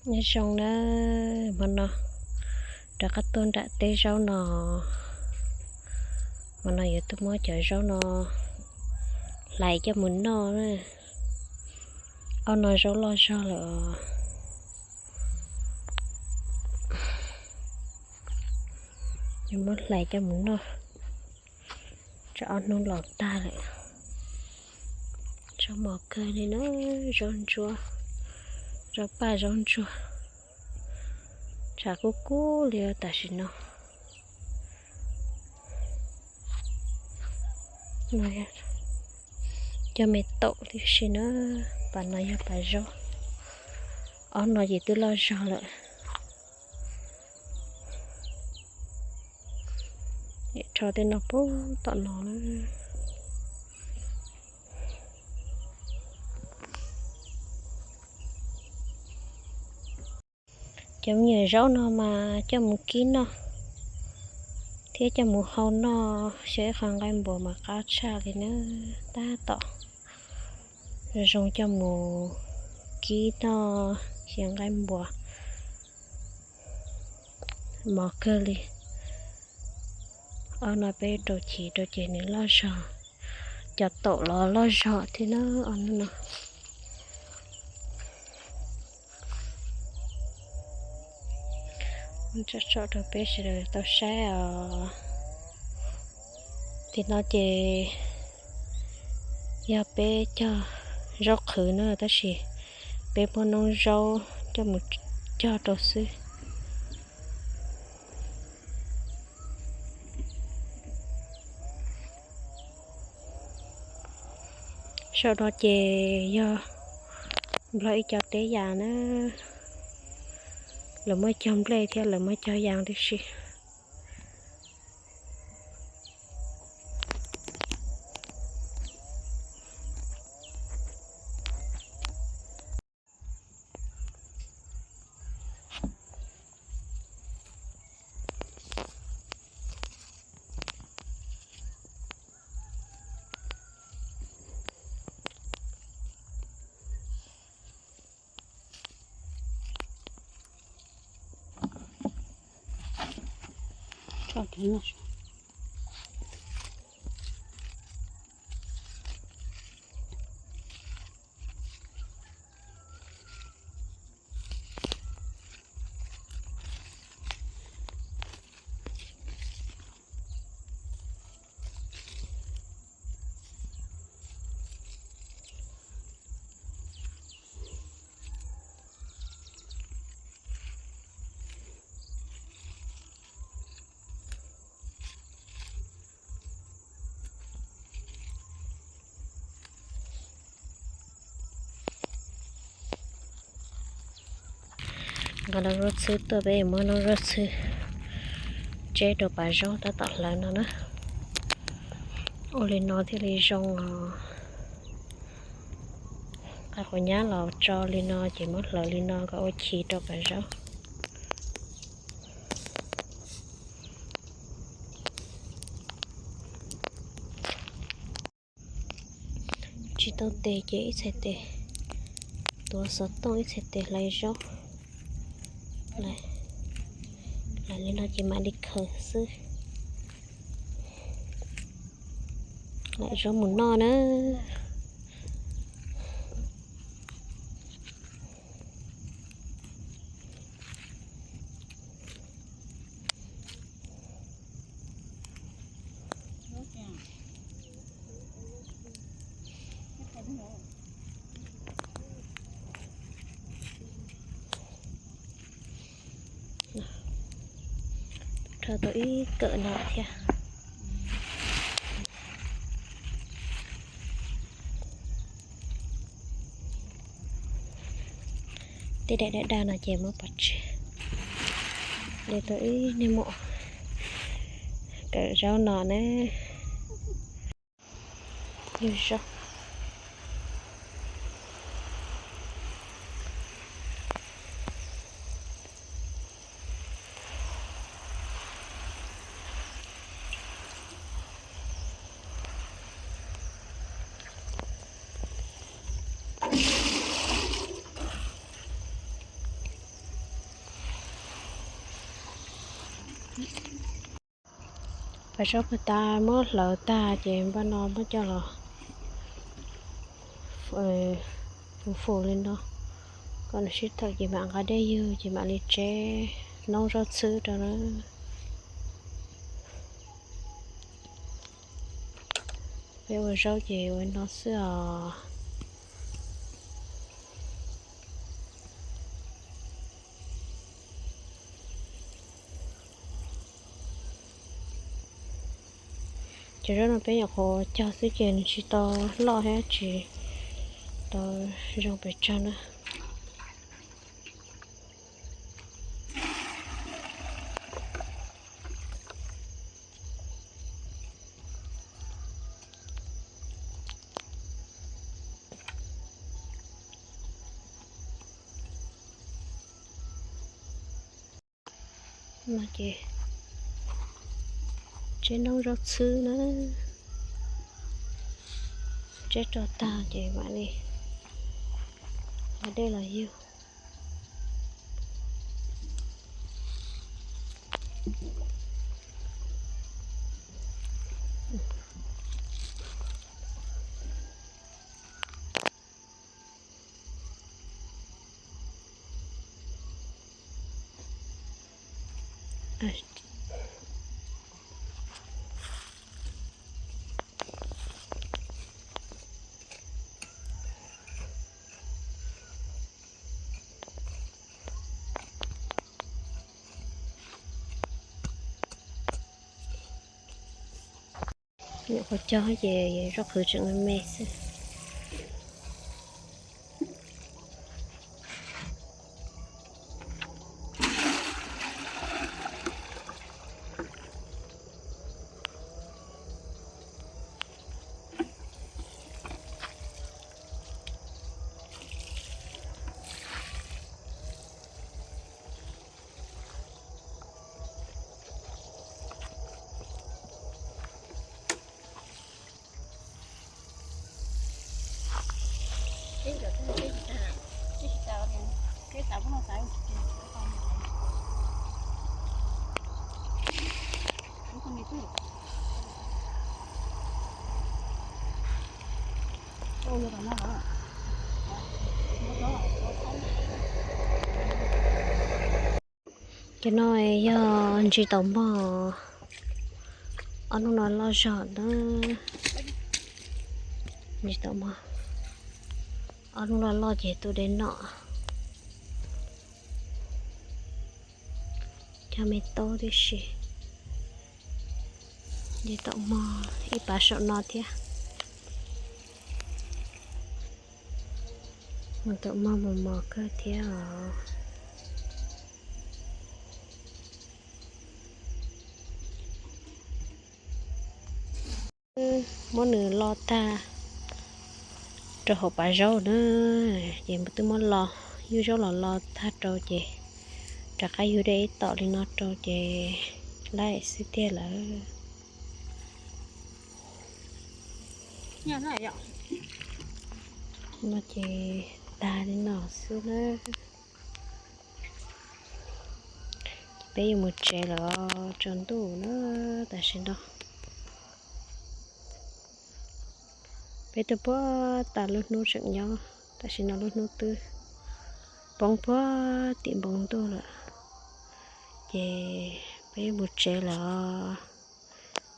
Nyob zoo na, hmo no rov qab tuaj nram teb zaub no, hmo no yuav tuaj muab cov zaub no hlais coj mus noj na. Ob no zaub loj zog lawm os. Yuav muab hlais coj mus noj. Tsam ob hnub los tag lawm. Zaub mos kawg li na, zaub ntsuab, zaub paj zaub ntsuab. Tshav kub kub li tam sim no. Cog me taum tib si na, pas no yog pas zaub. Ob no ces twb loj zog lawm. Rho tej no pub tom no na. Cov me nyuam zaub no mas coj mus kib noj thiab coj mus hau noj xyaw ib qho nqaij npua mas qab tshaj li na. Tab tom zoo coj mus kib noj xyaw nqaij npua, mos kawg li. Ob no peb rau chiv rau ces nws loj zog, cov taum los loj zog thiab na ob no. Tsom tsom rau peb sawv daws tau saib os. Tim no ces yog peb cog zaub qhwv na, tab sis peb muab noob zaub coj mus cog rau xwb. Saum no ces yog Nplog ib co teb yas na, lawv muaj cog nplej thiab lawv muaj cog yas tib si. Nqa noob zaub txhwb tuaj, peb muab noob zaub txhwb tseb rau pas zaub tab tom hlawv no na. Ua li no thiaj li zoo os. Qas quav nyab los tso li no ces muab hlawv li no kom ua chiv rau pas zaub. Tsis tau tes ces ib txhais tes tuav xov tooj, ib txhais tes hlais zaub. Hlais li no ces mam li khaws xwb. Hlais zaub mus noj na. Rho tau ib kawm no thiab. Tej daim daj daj no ces muab pov tseg. De tau ib niag muam kawm zaub no na. Yug zaub. Pas zaub pas tas muab hlawv tag ces npaj no muab coj los fum fum li no, kom nws sib tawm ces mam nqa dej ywg ces mam li tseb noob zaub txhwb rau na. Peb ua zaub ces ua no xwb os. Cov zaub no peb nyuam qhuav cog xwb ces nws tsis tau loj thiab tsis tau zoo pes tsawg na. No ces tseb noob zaub txhwb na, tseb rau tag ces mam li ua dej los ywg. Nyuam qhuav cog ces zaub qhwv tseem me me xwb. Cov no yog ntsis taum mog, ob hnub no loj zog na. Ntsis taum mog, ob hnub loj loj ces tuaj de noj. Cog me taub tib si. Ntsis taum mog ib pas saum no thiab. Mus taum mog mus mos kawg thiab os. Muab nws lo tag rau hauv pas zaub na, ces twb muab lo, yug zaub los lo tag rau ces rov qab yug dej ib tom li no rau ces laim xwb tiag lawm. No ces tag li no xwb na. Ces peb yuav mus tsev lawm, tsaus ntuj na tam sim no. Peb tuaj puag ta lub hnub tseem nyob, tam sim no lub hnub twb poob puag tim npoo ntuj lawm. Ces peb yuav mus tsev lawm,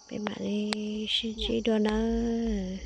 peb mam li sib ntsib dua nawb.